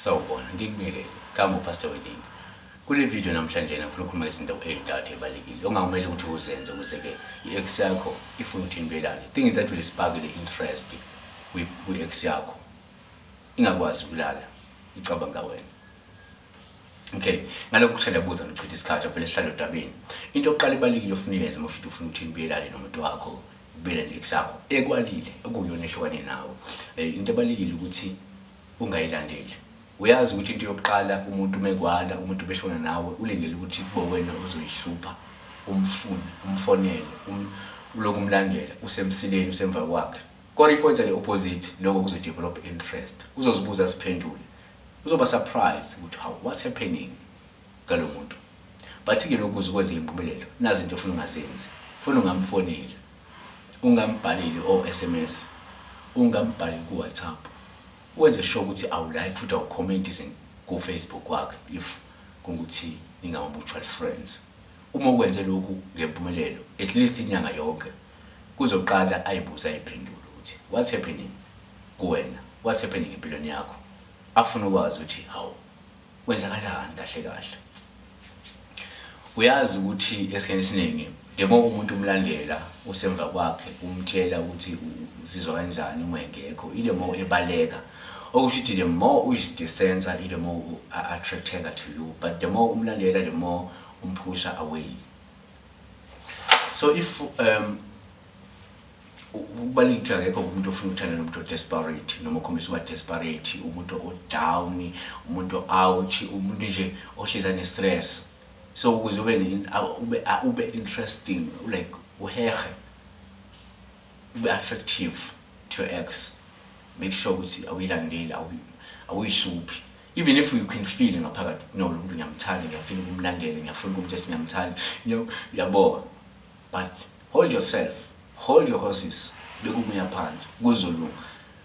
Sawubona, ngikubingelele. Gama uPastor Weningi. Kule video namhlanje ngifuna ukukhuluma ngezinto ey'ntathu ey'balulekile ongakumele ukuthi uzenze ukuze-ke i-ex yakho ifune ukuthi nibelane. Things that will spark the interest kwi-ex yakho. Ingakwazi ukulala icabanga wena. Okay, ngalokhu kuthandabuza nokuchitha isikhathi avele sihlale odabeni. Into yokuqala ebalulekile ofuna uyenze uma ufuthi ufuna ukuthi nibuyelane nomuntu wakho, ubuyelane ne-ex yakho ekwalile okuyiyona ehlukane nawe. Into ebalulekile ukuthi ungayilandeli. Uyazi ukuthi into yokuqala umuntu mekwala, umuntu behlukana nawe, ulindele ukuthi kube wena ozoyihlupha, umfune, umfonele, ulokhu umlandela, usemsileni, usemva kwakhe. Kodwa if wenza le opposite, lokho kuzo-develop interest. Uzozibuza aziphendule. Uzoba surprised ukuthi how, what's happening ngalo muntu. But-ke lokhu ukuze ukwenze impumelelo, nazi into ofuna ungazenzi. Funa ungamfoneli, ungambhaleli o-SMS, ungambhaleli ku-WhatsApp. Wenze sure ukuthi awu-like futhi awu-comment izinto ku-Facebook wakhe if kungukuthi ningama-mutual friends. Uma ukwenze lokhu ngempumelelo, at least inyanga yonke, kuzoqala ayibuze ayiphendule ukuthi what's happening kuwena, what's happening empilweni yakho. Afuna ukwazi ukuthi hawu, kwenzakalani kahle kahle. Uyazi ukuthi esikhathini esiningi the more umuntu umlandela usemva kwakhe, umtshela ukuthi uzizwa kanjani uma engekho, the more ebaleka. Okusho ukuthi the more uyidisensa, the more attracteka to you, but the more umlandela, the more umphusha away. So if kubalulekile ukuthi akekho umuntu ofuna ukuthanda nomuntu o-desperate, noma okhombisa ukuba desperate, umuntu o-down, umuntu o-out, umuntu nje ohlezi ane-stress. So ukuze ube interesting, like uhehe, ube attractive to your ex, make sure ukuthi awuyilandeli, awuyihluphi. Even if you can feel ngaphakathi, no, lo muntu ngiyamthanda, ngiyafuna ukumlandela, ngiyafuna ukumtshela ukuthi ngiyamthanda, uyabo. But hold yourself, hold your horses, beka umoya phansi, kuzolunga.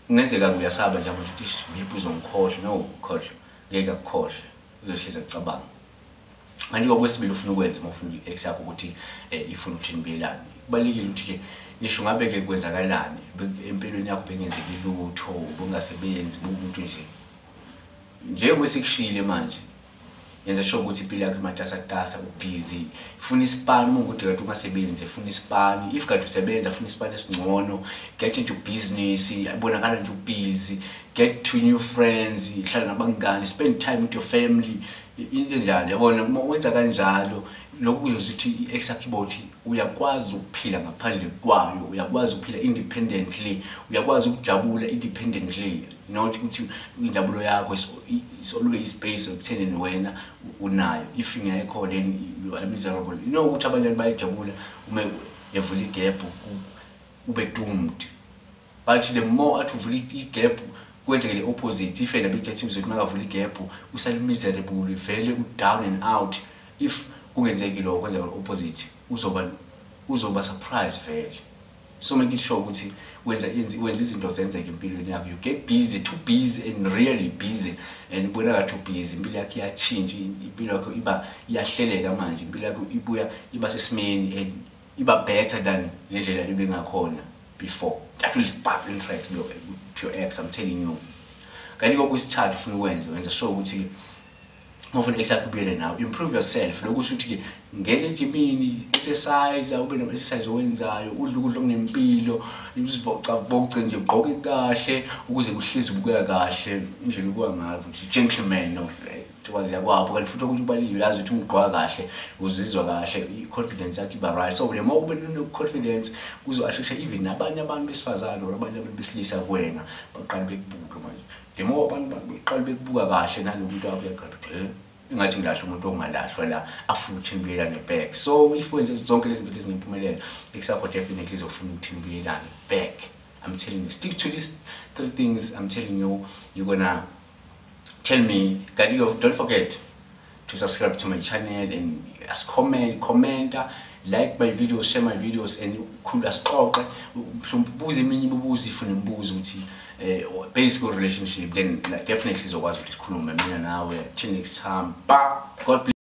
Kungenzeka uyasaba nje manje ukuthi ish, maybe uzongikhohlwa. No, khohlwa, ngeke akukhohlwe, uzohlezi acabanga. Manje okwesibili ufuna ukwenza uma ufuna i-ex yakho ukuthi ifune ukuthi nibuyelane, kubalulekile ukuthi-ke ngisho ngabe-ke kwenzakalani empilweni yakho, bengenzeki lutho, bungasebenzi, buwumuntu nje njengoba sekushile manje, yenza sure ukuthi impilo yakho imatasatasa, ubhizi, funa isipani. Uma ukuthi kade ungasebenzi, funa isipani. If kade usebenza, funa isipani esingcono, get into business, bonakala nje ubhizi, get to new friends, hlala nabangani, spend time with your family, into enjalo, yabona. Uma wenza kanjalo, lokhu kuzoza ukuthi i-ex yakho ibe ukuthi uyakwazi ukuphila ngaphandle kwayo, uyakwazi ukuphila independently, uyakwazi ukujabula independently, not ukuthi injabulo yakho is always based ekuthenini wena unayo. If ingekho, then you are miserable. You know ukuthi abanye bayajabula uma evula i-gap, ube doomed. But the more athi uvula i-gap, kwenzeke le opposite. If yena bethi ukuthi makavula i-gap usale miserable, vele u-down and out. If kungenzeki lokho, kwenzeka opposite, uzoba surprise vele. So make it sure ukuthi wenza izinto zenzeke empilweni yakho. You get busy, too busy and really busy, and ubonakala too busy, impilo yakho iyachinja, impilo yakho iba iyahleleka manje, impilo yakho ibuya iba sesimeni and iba better than ngendlela ibingakhona before. That will spark interest to your ex, I'm telling you. Kanti okwesithathu ufuna ukwenza, wenza sure ukuthi uma ufuna i-ex yakho ibuyele nawe, improve yourself. Lokhu kusho ukuthi-ke ngena ejimini, exercise, ube nama-exercise owenzayo, udle ukudla okunempilo, uzivocavoce nje, ugqoke kahle ukuze kuhlezi ubukeka kahle indlela ubuka ngayo, ukuthi gentleman, no, thokoza yakwabo. Kanti futhi okunye kubalulekile, uyazi ukuthi uma ugqoka kahle uzizwa kahle, i-confidence yakho iba right. So the more ube ne-confidence, kuzo-attract even nabanye abantu besifazane or abanye abantu besilisa kuwena, baqale bekubuke manje. The more abantu baqale bekubuka kahle, nalo muntu wakho uyaqala ukuthi ingathi ngilahle umuntu ongalahlwa la, afuna ukuthi nibuyelane back. So if wenze zonke lezi zinto lezi ngempumelelo, ex yakho definitely izofuna ukuthi nibuyelane back. I'm telling you, stick to these three things. I'm telling you, you're gonna tell me. Kanti don't forget to subscribe to my channel and as comment, comment, like my videos, share my videos, and khulu asixoxe, mhlawumbe ubuze eminye imibuzo if unembuzo ukuthi basic relationship, then definitely sizokwazi ukuthi sikhulume mina nawe. Till next time, bye. God bless.